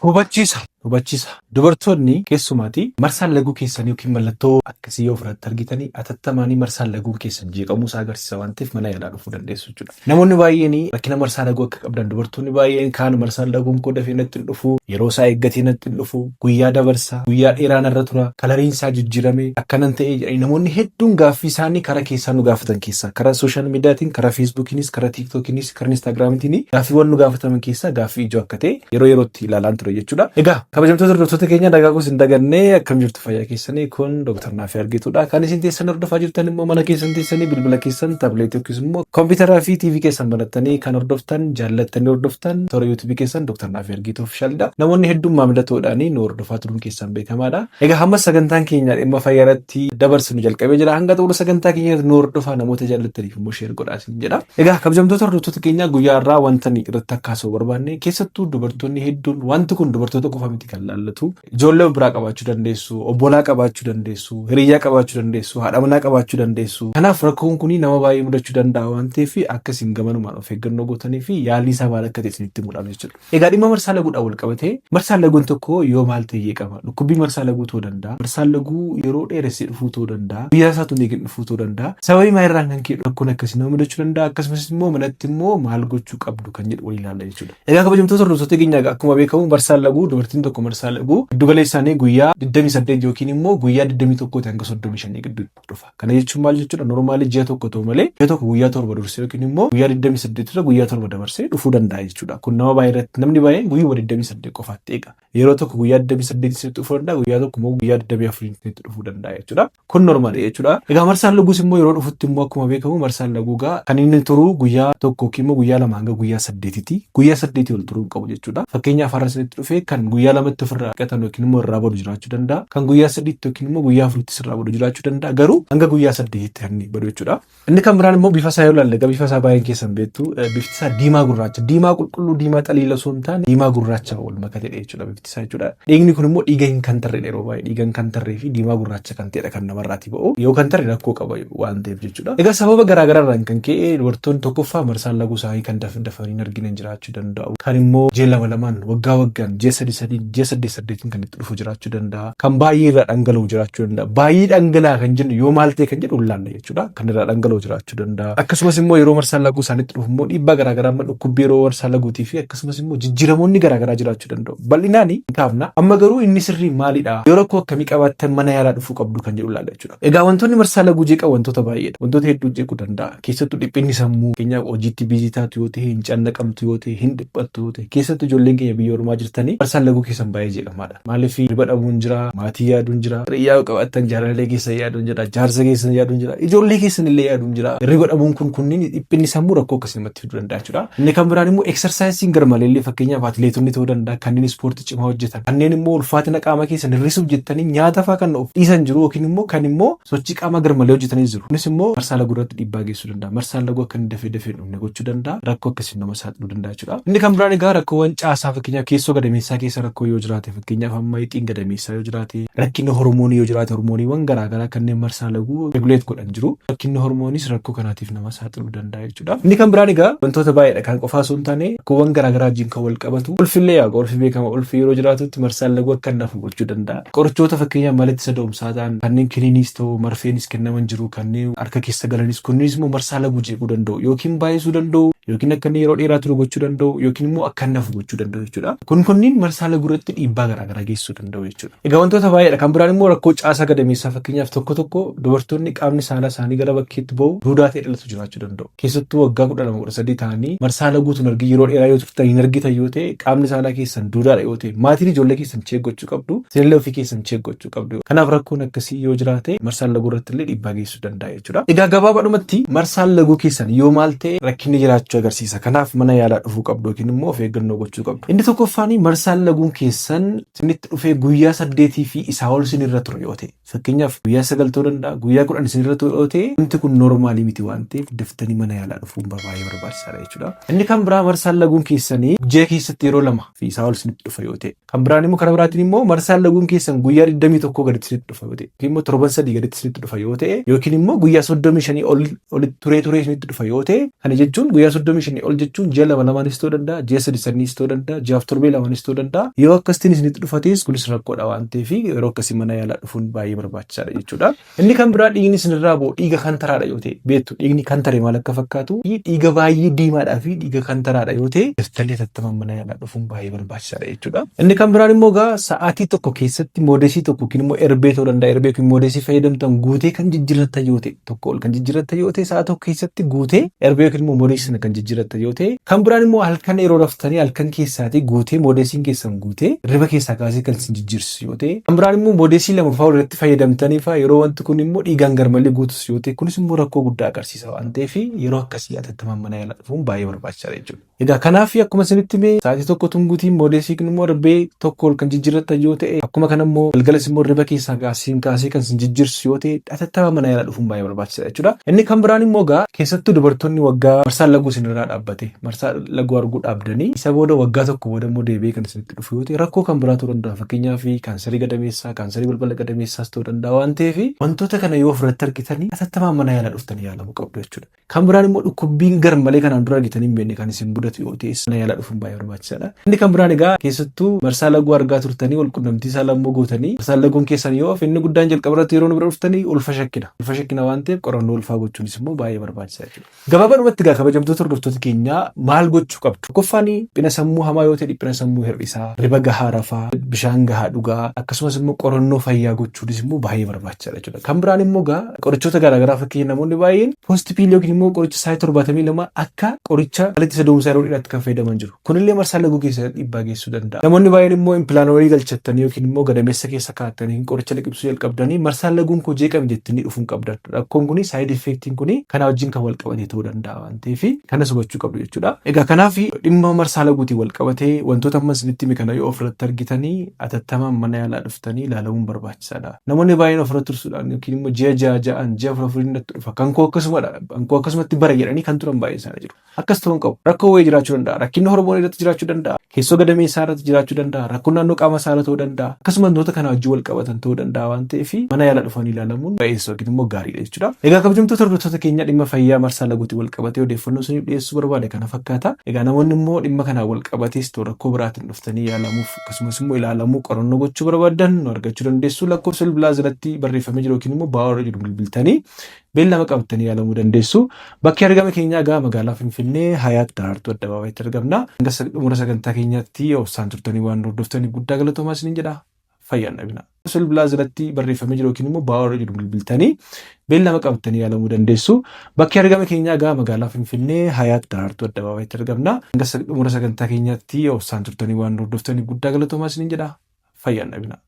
Hubachiisa! Hubachiisa! Dubartoonni keessumaatii marsaan laguu keessanii yookiin mallattoo akkasii yoo ofirratti argitanii atattamaanii marsaan laguun keessan jeeqamuu isaa agarsiisa waan ta'eef mana yaalaa dhufuu dandeessu jechuudha. Namoonni baay'een rakkina marsaa laguu akka qabdan dubartoonni baay'een kaan marsaan laguun koo dafee natti hin dhufu, yeroo isaa eeggatee natti hin dhufu, guyyaa dabarsa, guyyaa dheeraa narra tura, kalariin isaa jijjiirame, akkanan ta'ee jedhanii namoonni hedduun gaaffii isaanii karaa keessaa nu gaafatan keessaa karaa sooshaal miidiyaatiin, karaa feesbuukiinis, karaa tiiktookiinis, karaa instaagiraamiitiin gaaffiiwwan nu gaafataman keessaa gaaffii ijoo akka ta'e yeroo yerootti ilaalaan ture jechuudha. Egaa kabajamtoota hordoftoota keenya nagaa gosa hin dagannee akkam jirtu fayyaa keessanii kun Dr. Naafii Argituudha. Kan isin teessan hordofaa jirtan immoo mana keessan teessanii bilbila keessan tableetii yookiis immoo kompiitaraa fi TV keessan banattanii kan hordoftan jaallattanii hordoftan toora yuutuubii keessan Dr. Naafii Argituu ofishaalidha. Namoonni hedduun maamila ta'uudhaan nu hordofaa turuun keessan beekamaadha. Egaa hamma sagantaan keenya dhimma fayyaa irratti dabarsinu jalqabee jira. Hanga xumura sagantaa keenyaatti nu hordofaa namoota jaallattaniif immoo share godhaa isin jedha. Egaa kabajamtoota hordoftoota keenyaa guyyaa har'aa wanta ani irratti akka haasa'u barbaanne keessattuu dubartoonni hedduun wanti kun dubartoota qofa miti kan laallatu. Ijoollee of biraa qabaachuu dandeessu, obbolaa qabaachuu dandeessu, hiriyyaa qabaachuu dandeessu, haadha manaa qabaachuu dandeessu. Kanaaf rakkoon kun nama baay'ee mudachuu danda'a waan ta'eef akka isin gamanumaan of eeggannoo gootanii fi yaalli isaa maal akka ta'e isinitti himuudhaaf jechuudha. Egaa dhimma marsaa laguudhaan wal qabatee marsaan laguun tokko yoo maal ta'e qaba. Dhukkubbii marsaa laguu ta'uu danda'a. Marsaan laguu yeroo dheeressee dhufuu ta'uu danda'a. Guyyaa isaa tun eegin dhufuu ta'uu danda'a. Sababii maalirraan kan ka'e rakkoon akkasii nama mudachuu danda'a. Akkasumas immoo manatti immoo maal gochuu qabdu kan jedhu waliin ilaalla jechuudha. Egaa kabajamtoota hordoftoota keenya akkuma beekamu marsaan laguu dubartiin tokko marsaa laguu giddu galeessaanii guyyaa 28 yookiin immoo guyyaa 21 hanga 35 gidduutti dhufa. Kana jechuun maal jechuudha? Normaalii ji'a tokko ta'u malee ji'a tokko guyyaa 7 dursee yookiin immoo guyyaa 28 irra guyyaa 7 dabarsee dhufuu danda'a jechuudha. Kun nama baay'ee irratti namni baay'een guyyuma 28 qofaatti eega. Yeroo tokko guyyaa 28 isinitti dhufuu danda'a, guyyaa tokko immoo guyyaa 24 isinitti dhufuu danda'a jechuudha. Kun normaalii jechuudha. Egaa marsaan laguus immoo yeroo dhufutti immoo akkuma beekamu marsaan laguu gaa kan inni turu guyyaa tokko yookiin immoo guyyaa 2 hanga guyyaa 8ti. Guyyaa 8 ol turuu hin qabu jechuudha. Fakkeenyaaf har'a isinitti dhufee kan guyyaa 2tti ofirraa dhiqatan yookiin immoo irraa badu jiraachuu danda'a. Kan guyyaa 3tti yookiin immoo guyyaa 4tti sirraa badu jiraachuu danda'a. Garuu hanga guyyaa 8tti kan inni badu jechuudha. Inni kan biraan immoo bifa isaa yoo ilaalle egaa bifa isaa baay'een keessan beektu bifti isaa diimaa gurraacha. Diimaa qulqulluu diimaa xaliila osoo hin taane diimaa gurraacha wal makatedha jechuudha bifti isaa jechuudha. Dhiigni kun immoo dhiiga hin kantarredha yeroo baay'ee dhiiga hin kantarree fi diimaa gurraacha kan ta'edha kan namarraatii ba'u. Yoo kantarre rakkoo qaba waan ta'eef jechuudha. Egaa sababa garaa garaarraan kan ka'e dubartoonni tokkoffaa marsaan laguu isaanii kan dafanii hin argine jiraachuu danda'u. Kan immoo ji'a lama lamaan waggaa waggaan ji'a sadi sadiin ji'a saddeet saddeetiin kan itti dhufu jiraachuu danda'a. Kan baay'ee irraa dhangala'u jiraachuu danda'a. Baay'ee dhangala'a kan jennu yoo maal ta'e kan jedhu hin laalla jechuudha. Kan irraa dhangala'u jiraachuu danda'a. Akkasumas immoo yeroo marsaan laguu isaanitti dhufu immoo dhiibbaa garaa garaa amma dhukkubbii yeroo marsaa laguutii fi akkasumas immoo jijjiiramoonni garaa garaa jiraachuu danda'u. Bal'inaan hin kaafna. Amma garuu inni sirrii maalidha? Yoo rakkoo akkamii qabaattan mana yaalaa dhufuu qabdu kan jedhu laalla jechuudha. Egaa wantoonni marsaa laguu jeeqan wantoota baay'eedha. Wantoota hedduu jeequu danda'a. Keessattuu dhiphinni sammuu keenyaaf hojiitti biizii taatu yoo ta'e, hin cannaqamtu yoo ta'e, hin dhiphattu yoo ta'e, keessattuu ijoolleen keenya biyya ormaa jirtanii marsaan laguu keessan baay'ee jeeqamaadha. Maaliif hirriba dhabuun jira, maatii yaaduun jira, hiriyyaa yoo qabaattan jaalallee keessan yaaduun jira, jaarsa keessan yaaduun jira, ijoollee keessan illee yaaduun jira. Hirriba dhabuun kun kunniin dhiphinni sammuu rakkoo akkasii namatti fiduu danda'a jechuudha. Inni kan biraan immoo eksarsaayisiin garmalee illee fakkeenyaaf atileetonni ta'uu danda'a kanneen ispoortii cimaa hojjetan kanneen immoo ulfaatina qaama keessan hir'isuuf jettanii nyaata fa'aa kan of dhiisan jiru yookiin immoo kan immoo sochii qaamaa garmalee hojjetanis jiru. Kunis immoo marsaa laguu irratti dhiibbaa geessisuu danda'a. Marsaan laguu akka inni dafee dafee hin dhumne gochuu danda'a. Rakkoo akkasiin nama saaxiluu danda'a jechuudha. Inni kan biraan egaa rakkoowwan caasaa fakkeenyaaf keessoo gadameessaa keessa rakkoo yoo jiraate fakkeenyaaf amma hixiin gadameessaa yoo jiraate rakkinni hormoonii yoo jiraate hormooniiwwan garaagaraa kanneen marsaa laguu regulate godhan jiru. Rakkinni hormooniis rakkoo kanaatiif nama saaxiluu danda'a jechuudha. Inni kan biraan egaa wantoota baay'eedha kan qofaa osoo hin taane rakkoowwan garaagaraa wajjin kan wal qabatu. Ulfillee yaa ulfi beekama ulfi yeroo jiraatutti marsaan laguu akka hin hafu gochuu danda'a. Qorichoota fakkeenyaaf mala ittisa da'umsaa ta'an kanneen kiniiniis ta'u marfeenis kennaman jiru kanneen harka keessa galanis kunniinis immoo marsaa laguu jeequu danda'u yookiin baay'isuu danda'u yookiin akka inni yeroo dheeraa turu gochuu danda'u yookiin immoo akka inni hafu gochuu danda'u jechuudha. Kun kunniin marsaa laguu irratti dhiibbaa garaagaraa geessisuu danda'u jechuudha. Egaa wantoota baay'eedha. Kan biraan immoo rakkoo caasaa gadameessaa fakkeenyaaf tokko tokko dubartoonni qaamni saalaa isaanii gara bakkeetti ba'u duudaa ta'e dhalatu jiraachuu danda'u. Keessattuu waggaa 12 13 ta'anii marsaa laguu tun argin yeroo dheeraa yoo turtan hin argitan yoo ta'e qaamni saalaa keessan duudaadha yoo ta'e maatiin ijoollee keessan cheek gochuu qabdu isinillee ofii keessan cheek gochuu qabdu. Kanaaf rakkoon akkasii yoo jiraate marsaan laguu irratti illee dhiibbaa geessisuu danda'a jechuudha. Egaa gabaabaadhumatti marsaan laguu keessan yoo maal ta'e rakkinni jiraachuu agarsiisa. Kanaaf mana yaalaa dhufuu qabdu yookiin immoo of eeggannoo gochuu qabdu. Inni tokkoffaan marsaan laguun keessan isinitti dhufee guyyaa 8 fi isaa ol isinirra ture yoo ta'e. Fakkeenyaaf guyyaa 9 ta'uu danda'a, guyyaa 10 isinirra ture yoo ta'e wanti kun noormaalii miti waan ta'eef daftanii mana yaalaa dhufuun baay'ee barbaachisaadha jechuudha. Inni kan biraa marsaan laguun keessanii ji'a keessatti yeroo 2 fi isaa ol isinitti dhufa yoo ta'e. ta'e. Kan biraan immoo karaa biraatiin immoo marsaan laguun keessan guyyaa 21 gaditti isinitti dhufa yoo ta'e yookiin immoo torban 3 gaditti isinitti dhufa yoo ta'e yookiin immoo guyyaa 35 ol olitti turee turee isinitti dhufa yoo ta'e, kana jechuun guyyaa 35 ol jechuun ji'a lama lamaanis ta'uu danda'a, ji'a sadi sadiis ta'uu danda'a, ji'aaf torbee lamaanis ta'uu danda'a. Yoo akkasitiin isinitti dhufates kunis rakkoodha waan ta'eef yeroo akkasii mana yaalaa dhufuun baay'ee barbaachisaadha jechuudha. Inni kan biraa dhiigni isinirraa bu'u dhiiga kan taraadha yoo ta'e, beektu dhiigni kan tare maal akka fakkaatu, dhiiga baay'ee diimaadhaa fi dhiiga kan taraadha yoo ta'e daftanii hatattamaan mana yaalaa dhufuun baay'ee barbaachisaadha jechuudha. Inni kan biraan immoo egaa sa'aatii tokko keessatti moodesii tokko yookiin immoo erbee ta'uu danda'a, erbee yookiin moodesii fayyadamtan guutee kan jijjiirrattan yoo ta'e, tokko ol kan jijjiirrattan yoo ta'e, sa'a tokko keessatti guutee erbee yookiin immoo moodesii sana kan jijjiirrattan yoo ta'e, kan biraan immoo halkan yeroo raftanii halkan keessaatii guutee moodesiin keessan guutee hirriba keessaa kaasee kan isin jijjiirsisu yoo ta'e, kan biraan immoo moodesii lama fa'aa walitti fayyadamtanii fa'aa yeroo wanti kun immoo dhiigaan garmalee guutus yoo ta'e, kunis immoo rakkoo guddaa agarsiisa waan ta'eef yeroo akkasii hatattamaan mana yaalaa dhufuun baay'ee barbaachisaadha jechuudha. Egaa kanaaf akkuma isinitti hime, sa'aatii tokko tunguutiin moodesii yookiin immoo erbee tokko ol kan jijjiirrattan yoo ta'e, akkuma kana immoo galgalas immoo hirriba keessaa kaasiin kaasee kan isin jijjiirsu yoo ta'e, hatattamaan mana yaalaa dhufuun baay'ee barbaachisaadha jechuudha. Inni kan biraan immoo egaa keessattuu dubartoonni waggaa marsaan laguu isin irraa dhaabbate, marsaa laguu arguu dhaabdanii isa booda waggaa tokko booda immoo deebi'ee kan isinitti dhufu yoo ta'e, rakkoo kan biraa ta'uu danda'a. Fakkeenyaaf kaansarii gadameessaa, kaansarii balbala gadameessaas ta'uu danda'a waan ta'eef wantoota kana yoo ofirratti argitanii hatattamaan mana yaalaa dhuftanii yaalamuu qabdu jechuudha. Kan biraan immoo dhukkubbiin garmalee kanaan dura argitanii hin beekne kan isin mudatu yoo ta'es mana yaalaa dhufuun baay'ee barbaachisaadha. Inni kan biraan egaa keessattuu marsaa laguu argaa turtanii wal qunnamtii saalaa immoo gootanii marsaan laguun keessan yoo hafe, inni guddaan jalqaba irratti yeroo nu bira dhuftanii ulfa shakkina. Ulfa shakkina waan ta'eef qorannoo ulfaa gochuunis immoo baay'ee barbaachisaa jechuudha. Gabaabadhumatti egaa kabajamtoota hordoftoota keenyaa, maal gochuu qabdu? Tokkoffaan dhiphina sammuu hamaa yoo ta'e dhiphina sammuu hir'isaa, riba gahaa rafaa, bishaan gahaa dhugaa, akkasumas immoo qorannoo fayyaa gochuunis immoo baay'ee barbaachisaadha jechuudha. Kan biraan immoo egaa qorichoota garaagaraa, fakkeenya namoonni baay'een post pill yookiin immoo qoricha sa'aatii 72 akka qoricha walitti isa da'umsaa yeroo dheeraatti kan fayyadaman jiru. Kunillee marsaa laguu keessa dhiibbaa geessisuu danda'a. Namoonni baay'een immoo impilaanoolii galchattanii yookiin immoo gadameessa keessa kaa'attanii qoricha liqimsuu jalqabdanii marsaan laguun koo jeeqame jettanii dhufuu hin qabdan. Rakkoon kuni, side effectiin kuni, kana wajjin kan wal qabate ta'uu danda'a waan ta'eef kanas hubachuu qabdu jechuudha. Egaa kanaaf dhimma marsaa laguutiin wal qabatee wantoota amma isinitti hime kana yoo ofirratti argitanii atattamaan mana yaalaa dhuftanii ilaalamuun barbaachisaadha. Namoonni baay'een ofirra tursuudhaan yookiin immoo ji'a ja'a ja'aan, ji'a afur afuriin natti dhufa, kan koo akkasumadha, kan koo akkasumatti bara jedhanii kan turan baay'een isaanii jiru. Akkas ta'uu hin qabu. Rakkoo wayii jiraachuu danda'a. Rakkinni hormoonii irratti jiraachuu danda'a. Keessoo gadameessaa irratti jiraachuu danda'a. Rakkoon naannoo qaama saalaa ta'uu danda'a. Akkasumas wantoota kana wajjin wal qabatan ta'uu danda'a waan ta'eef mana yaala dhufanii ilaalamuun ba'eessa yookiin immoo gaariidha jechuudha. Egaa kabajamtoota hordoftoota keenya, dhimma fayyaa marsaa laguutiin wal qabatee odeeffannoo isiniif dhiyeessuu barbaade kana fakkaata. Egaa namoonni immoo dhimma kanaan wal qabatees ta'u rakkoo biraatiin dhuftanii yaalamuuf akkasumas immoo ilaalamuu, qorannoo gochuu barbaaddan nu argachuu dandeessu. Lakkoofsa bilbilaa jalatti barreeffamee jiru yookiin immoo baa'oo irra jiru bilbiltanii beellama qabattanii yaalamuu dandeessu. Bakki argama keenyaa egaa magaalaa Finfinnee, Hayaat Daraartuu Addabaabayitti argamna. Hanga xumura sagantaa keenyaatti obsaan turtanii waan hordoftaniif guddaa galatoomaa isiniin jedha. Fayyaan dhabina. Bilbilaa jalatti barreeffamee jiru yookiin immoo baa'oo irra jiru bilbiltanii beellama qabattanii yaalamuu dandeessu. Bakki argama keenyaa egaa magaalaa Finfinnee, Hayaat Daraartuu Addabaabayitti argamna. Hanga xumura sagantaa keenyaatti obsaan turtanii waan hordoftaniif guddaa galatoomaa isiniin jedha. Fayyaan dhabina.